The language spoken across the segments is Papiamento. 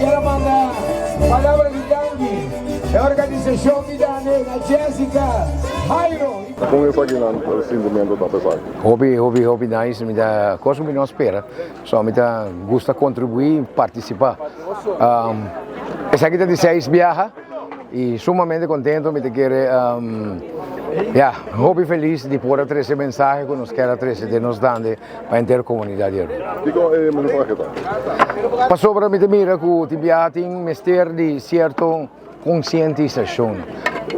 kier a manda palabra di danki e organisashon di Dande na Jessica, Jairo y. Kon esakinan sintimentu ta pa esaki? Hopi hopi hopi nice mi ta cos cu mi no spera so mi ta gusta contribui y participa esaki ta di seis biaha y sumamente contento mi ta kere ya hopi feliz di por a trece mensahe cu nos kier a trece den nos dande pa henter comunidad di Aruba. Kico e mensahe ta? Pasobra mi ta mira cu tin biaha tin mester di cierto concientisacion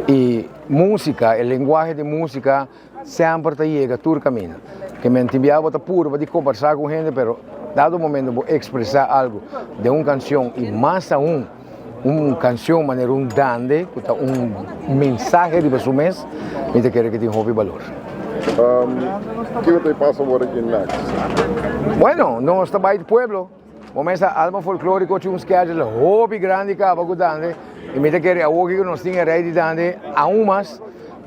y musica, e lenguahe di musica semper ta yega tur caminda. Ke men tin biaha bo ta purba di combersa cu hende pero dado momento bo expresa algo den un cancion y mas aun un cancion manera un dande cu ta un mensahe riba su mes, mi ta kere cu tin hopi balor. Kico ta e paso awor aki next? Bueno, nos ta bay pueblo. Bo mester Alma Folklorico tin un schedule hopi grandi caba cu dande y mi ta kere awoki cu nos tin e rey di dande aun mas,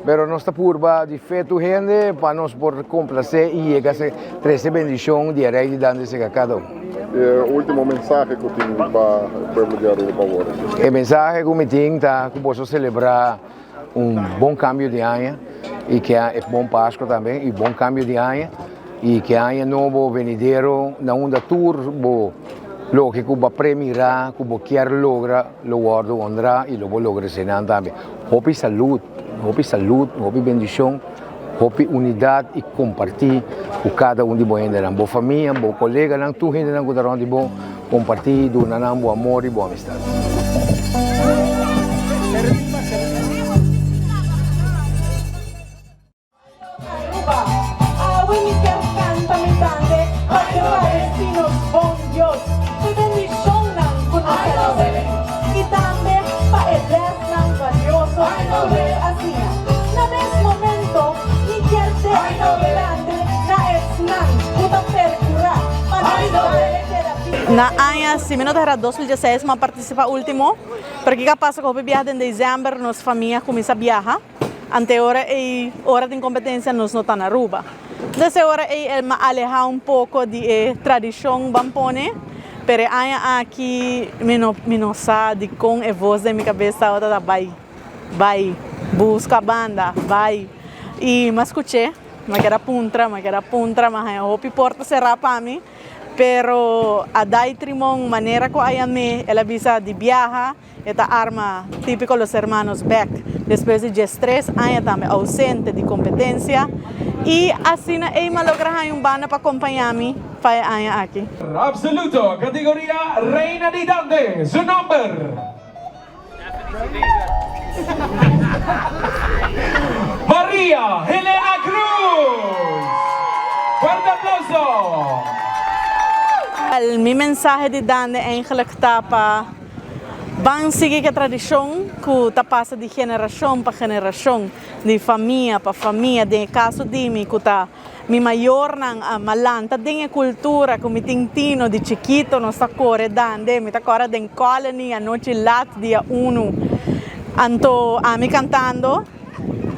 pero nos ta purba di fe tur hende pa nos por complace y yega trece bendicion di e rey di dande cerca cada un. E ultimo mensahe cu tin pa e pueblo di Aruba awor? E mensahe cu mi tin ta cu boso celebra un bon cambio di aña y cu e bon Pascua tambe y bon cambio di aña y cu e aña nobo venidero na unda tur bo loke cu bo a premira cu bo kier logra lo wordo honra y lo bo logra esenan tambe. Hopi salud, hopi salud, hopi bendicion, hopi unidad y comparti cu cada un di bo hendenan, bo famia, bo coleganan, tur hendenan cu ta rond di bo, comparti y duna nan bo amor y bo amistad. Awe mi kier canta mi tande pa gradeci nos bon Dios p'e bendicionnan cu nos a ricibi y tambe pa e lesnan valioso cu el a siña. Na mes momento mi kier dedica mi tande na esnan cu ta percura pa nos tande keda biba. Na aña, si mi no ta hera, 2016 mi a participa ultimo, pero kiko a pasa cu hopi biaha den december nos famia cuminsa biaha. Ante ora ei ora tin competencia nos no ta na Aruba. Entonces e ora ei el a aleha un poco di e tradicion ban pone, pero e aña aki mi no mi no sa dicon e voz den mi cabes tabata ta bay, bay, busca banda, bay. Y mi a scuche, mi a keda puntra, mi a keda puntra, mi a haña hopi porta cera pa mi, pero a dai trimon manera cu a yam'é, el a bisa di biaha. E ta arma típiko Los Hermanos bek despues di diestres aña tambe ausente di kompetensia i asina ei m'a logra haña un banda pa kompañá mi pa e aña aki. Absoluto, categoria Reina di Dande, su nomber. Maria Helena Cruz! Fuerte aplauso! Mi mensahe di Dande eigenlijk ta pa Ban sigui ku e tradishon ku ta pasa di generashon pa generashon, di famia pa famia. Den e kaso di mi ku ta mi mayornan a malanta den e kultura ku mi tin tino di chikito nos ta kore dande, mi ta kòrda den Colony anochi lat dia unu anto ami kantando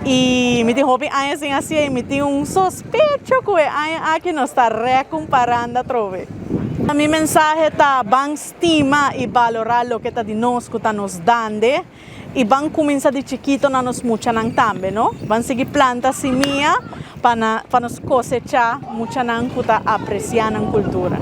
i mi tin hopi aña sin hasié i mi tin un sospecho ku e aña aki nos ta rèk un paranda atrobe. Mi mensahe ta ban. Stima i balorá loke ta di nos ku ta nos dande i ban kuminsá di chikito na nos muchanan tambe, no? Ban sigui planta simia pa na pa nos kosechá muchanan ku ta apresiá nan kultura.